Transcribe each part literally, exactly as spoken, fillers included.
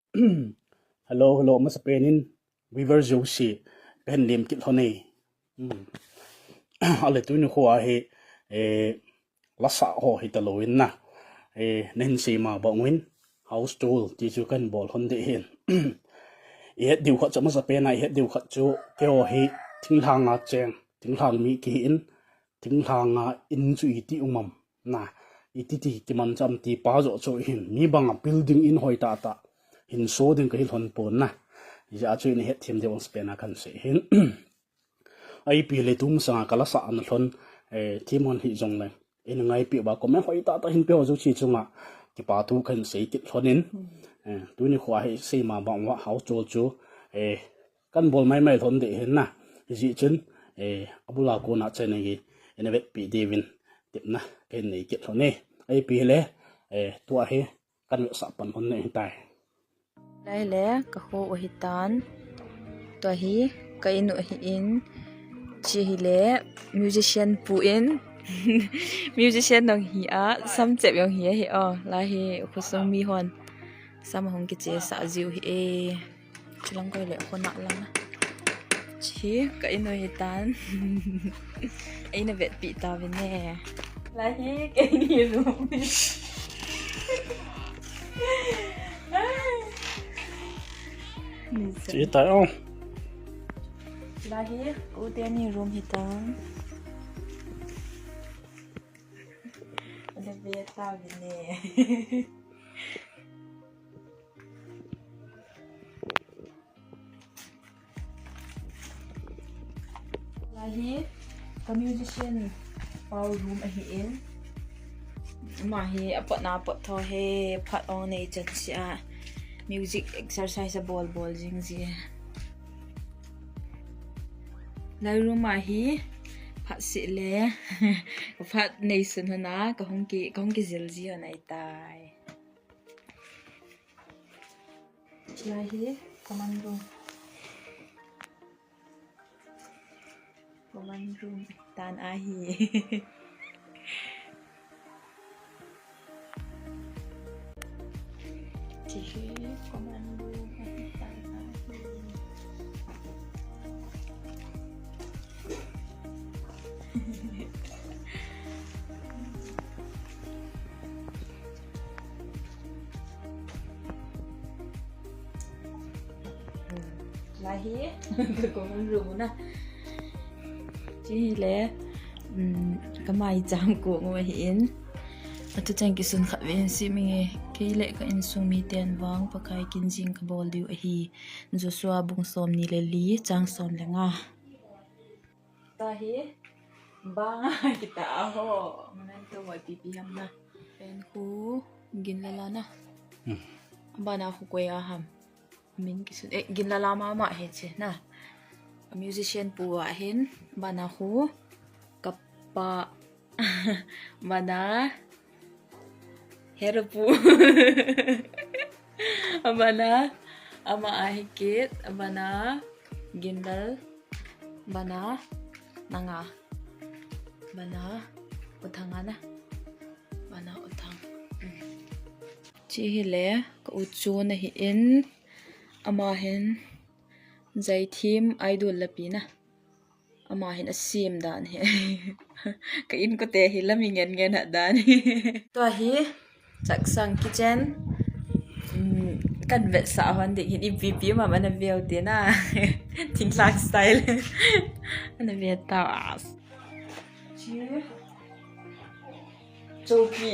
Hello, hello, masapen in viewer jouse kahin lem kit lhon e. Hmm. Ale tuni khoa hi, eh, lasa ho hitalou in na. Eh, nahin seima bang uvin house tour ti chu kahin bol lhon ding ahin. Ihet diu khat chu masapen a, ihet diu khat chu keiho hi thinglhang a cheng, thinglhang mi kihi in, thinglhang a in chu iti um am. Na, iti ti kimanchah am ti pa joh chu hin, mi banga building in hoi tahtah hin so ding kahi lhon pon na. Hijeh a chu in hetthem diu masapen a kahin sei hin. Ipi le tumasanga kalasa ana lhon, eh, thim hon hih jongleng, in ngaipi uva comment hoi tahtah hin pe ho jouse chunga kipa thu kahin sei kit lhon in, eh, tuni khoa hi seima bang uva house tour chu, eh, kahin bol maimai lhon ding ahin na. Hijeh chun, eh, abula kona channel hi ina vetpi diuvin tepna kahin nei kit lhon e. Ipi le, eh, tua hi kahin vetsah pan lhon ding ahitai. Lai le, ka kho u ahitan. Tua hi, ka in u ahin. Chi hi le, musician pu in. Musician jong hi a, sam chep jong hi ahi o. Lai hi, khosung mi hon sam ahung kichesah jiu ahi e. Chilang koi le, khona lang. Chi hi, ka in u ahitan. Eina vetpi tauvin e. Lai hi, keini room. Chi tai o. Lai hi, u teni room hitan. Ana vetpi tauvin e. Lai hi ka musician pau room ahin. Ama hi apotna apot tho e, phat ong nei chan sia. Music exercise abol bol jing ji. Lai room a hi phat seh le, phat nei sun hona, ka hung ki, ka hung kijil ji hon ahitai. Lai hi, common room. Common room tan ahi. Chi hi, common room tan ahi. Lai hi, ka common room na. Chi hi le, um, ka maicham kong u ahin. Atu chang kisun khat ve hin sei inge, kei le ka insung miten vang Pakai kin jing ka bol diu ahi. Joshua bung som ni le li, chang som le nga. Tua hi, banga kita a ho. Memento ho ipi ipi ham na. Pen khu, Ginlal a na. Hmm. Bana khu koi a ham. Min kisun, eh, Ginlal a mama hi chi na. Musician pu ahin, bana khu, kapa. Bana, Hera pu. Bana, ama ahi kit, bana, Ginlal, bana, nanga. Bana, U Thang a na. Bana, U Thang. Chi hi le, ka u chun ahin, ama hin, Jaithim Idol lapi na. Ama hin asem dan hi. Ka inkote hi lam i ngen ngen hat dan hi. Tua hi, Chaksang Kitchen. Um, kan vetsah hon ding hin ipi ipi ma ana veu te na. Thinglhang style. Ana ve ta as. Chi. Chowki.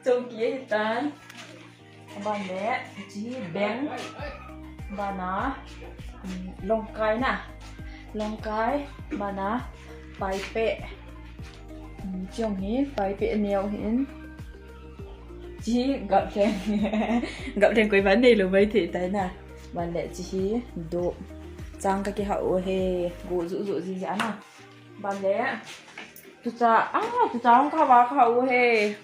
Chowki ahitan. Aban le, chi beng. Bana, um, longkai na. Longkai, bana, paipe. Um, chong hi, paipe neo hin. Chi gapleng. Gapleng koi ban nei lou mai thei tai na. Ban le, chi hi, do. Chang ka kihah u hi, go zu zu ji ja na. Ban le, tucha, ah, tucha hung kha va kha u hi.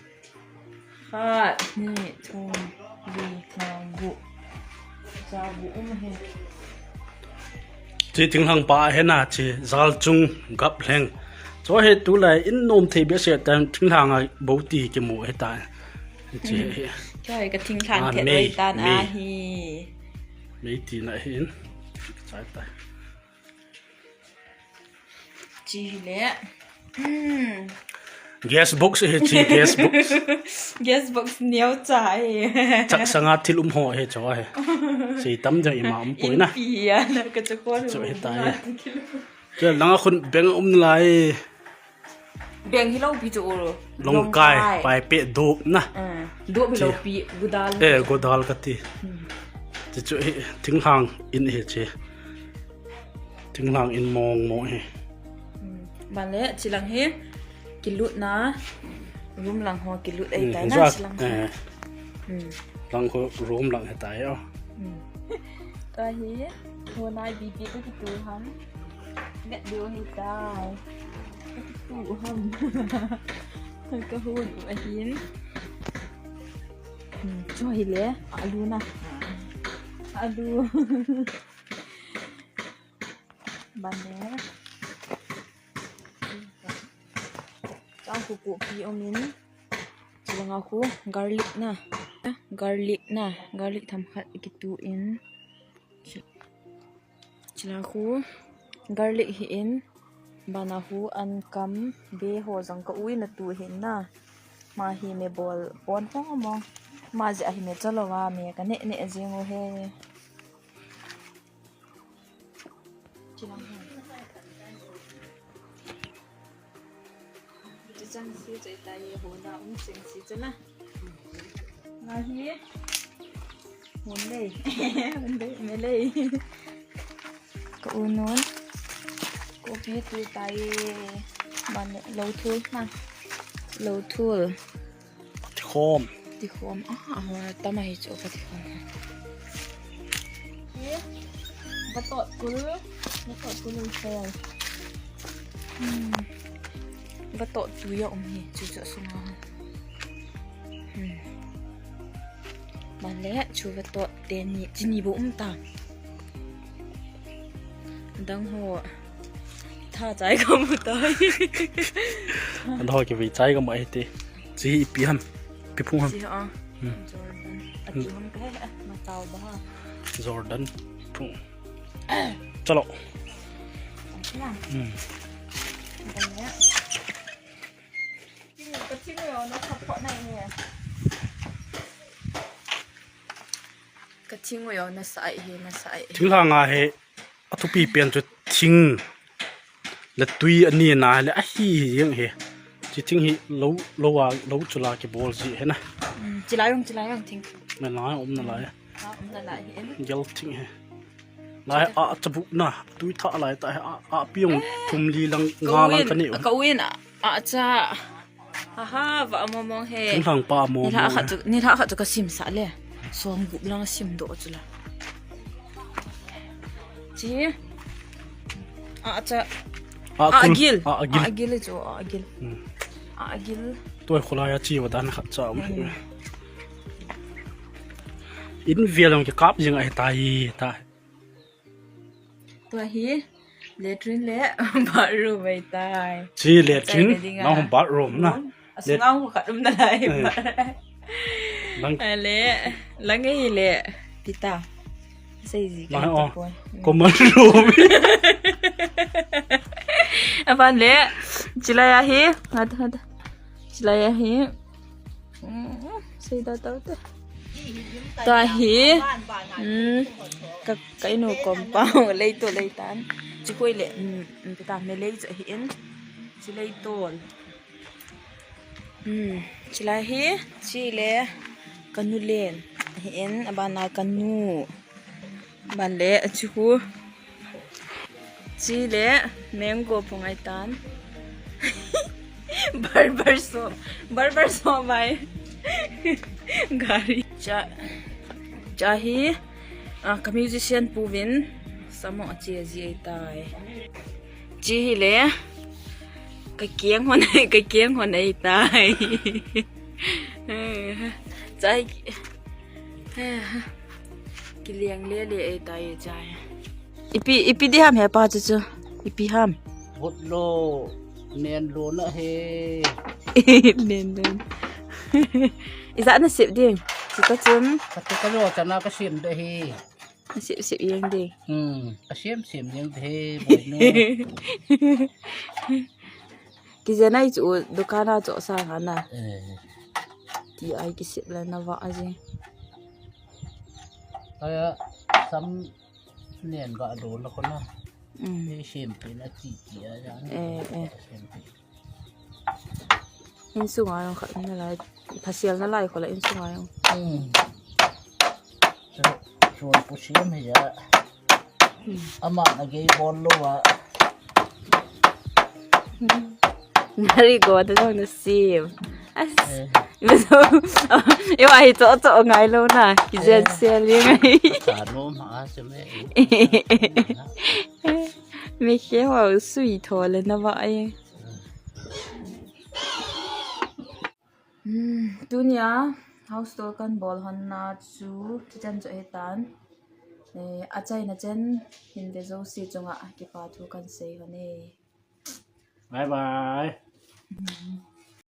Khat, ni, thum, li, nga, gu. Tucha gu um hi. Chi thinglhang pa hi na chi, jal chung, gapleng. Cho hi tulai in nom thei behseh tan thinglhang a bou ti kimu hi ta. Chi hi. Choi, ka thinglhang Ah, thet mei, oi tan mei. Ahi. Mei tina hin. Chai tai. Chi le. Hmm. Gas box hi chi, gas box. Gas box neo cha hi. Chak sanga thil um ho hi cho hi. Sei tam jang ima um poi na. Inpi a na ka cha ko. Cho hi tai. Cho langa khun beng um lai. Beng hi lo pi chu u. Longkai, Longkai. Pai pe dop na. Ah, dop hi lo pi, godal. Eh, godal ka ti. Hmm. Ti chu hi, thinglhang in hi chi. Thinglhang in mong mong hi. Hmm. Ban le, chilang hi, kilut na, room lang ho kilut ai Hmm, tai na, ja, chilang hi. Eh. Hmm. Lang ho room lang hi tai o. Hmm. Tua hi, ho nai bi bi ka kitu ham. Ngat diu hi tai. Ka kitu ham. Ka hun u ahin. Hmm, cho hi le, alu na. Alu. Ban le. Chang khu kopi um in. Chilanga khu garlic na. Garlic na. Garlic themkhat kitu in. Chila khu garlic hi in. Bana khu ankam be ho jong ka u in atu hin na. Ma hi me bol pon hong mong. Ma ji ahi me chalo wa me ka ne ne jing u he. Chilang ho. Chichang si chai tai ye ho na um cheng si chana. Nga hi. Mun lei. Mun lei, me lei. Ka u nun. Kopi tu tai ye. Ban lo thul na. Lo thul. Tikhom. Tikhom. Ah, ah, tama hi chu ka tikhom. Ye. Vatot kul. Vatot kul ul fel. Hmm. Vatot tu ya um hi chu chu sunga. Hmm. Ban le chu vatot teni chini bo um ta. Dang ho. Tha chai ka mu tai. An ho ki vei chai ka mu ai te. Chi ipi ham. Ipi phung ham. Chi ha. Hmm. Jordan. Ati ham ka he. Ma tau ba ha. Jordan phung. Chalo. Acha. Hmm. Dang ya. Ka thing yo na sa pho nai ne. Ka thing yo na sa ai he na sa ai. Thinglhang a he. Athupi pen chu thing le tui ani na le ahi hi jeng hi. Chi thing hi lo, lo a, lo chula kibol ji hi na. Mm, chilai jong, chilai jong thing. Na lai um na lai. Ah, um na lai hi en. Gel thing hi. Lai a chabuk na, tui tha lai ta hi, a, a piong thum li lang nga lang ka ni. Ka u in a, a cha. Aha, va mong mong he. Thinglhang pa mong mong he. Ni lha khat chu, ni lha khat chu ka sim sa le. Som gup lang sim do chu la. Chi. A cha. A kul. Agil. A agil. A agil chu, a agil. Hmm. A agil. Toi khulai a chi va dan khat cha um. Hmm. In vial jong kikap jing ahi tai ta. Tua hi latrine le bathroom ahi tai. Chi latrine, chai le ding a. Nang hung bathroom na. Room. Asunga hung khat um na lai. Eh. Lang. Ale, lang ahi le. Pita. Sei ji ka lang ta o. Poi. Common room. Aban le. Chilai ahi. Hat, hat. Chilai ahi. Mm, sei da tau te. Tua hi, mm, ka, ka inu compound lei to lei tan. Chi koi le, mm, mm, ta me lei cha hi in. Chi lei ton. Mm, chi lai hi, chi le, ka nu len. Hi in, abana ka nu. Ban le, a chi hu. Chi le, mango phung ahi tan. Barber shop. Barber shop mai. Gari. Cha, cha hi, ah, ka musician pu vin. Samo a chi a ji ahi tai. Chi hi le, ka kiang hon, ka kiang hon ahi tai. Cha hi, Kiliang le le e tai e chai. Ipi, ipi di ham he pa chu chu. Ipi ham. Botlo, nen lo na he. Nen lo. Ijat na sep ding. Chuta chun. Kati ka lo chana ka sem de hi. Sip sip jeng de. Hmm, ka sem sem jeng de hi, boinu. Kijen ai chu dukan a chu sang ana. Eh, Ti ai kisip le na va aji. Aya, sam nen ga do na ko na. Mm. Ni sem pe na ti ti a ya. Eh, eh. Sem pe. Insung a jong kha na lai. Phasial na lai ko la insung a jong. Hmm. So, so pu sem hi ya. Ama na ge bol lo wa. Nari go ta jong na sem. As. Eh, Yo ai to to ngai lo na. Kijen sel jeng ai. Ka no ma a sem e. Mi khe wa sui tho le na va ai. Hmm, tunia house tour kan bol hon na chu kitchen chu hitan. Eh, achaina chen hin ve jouse chunga kipa thu kan sei hon e. Bye bye.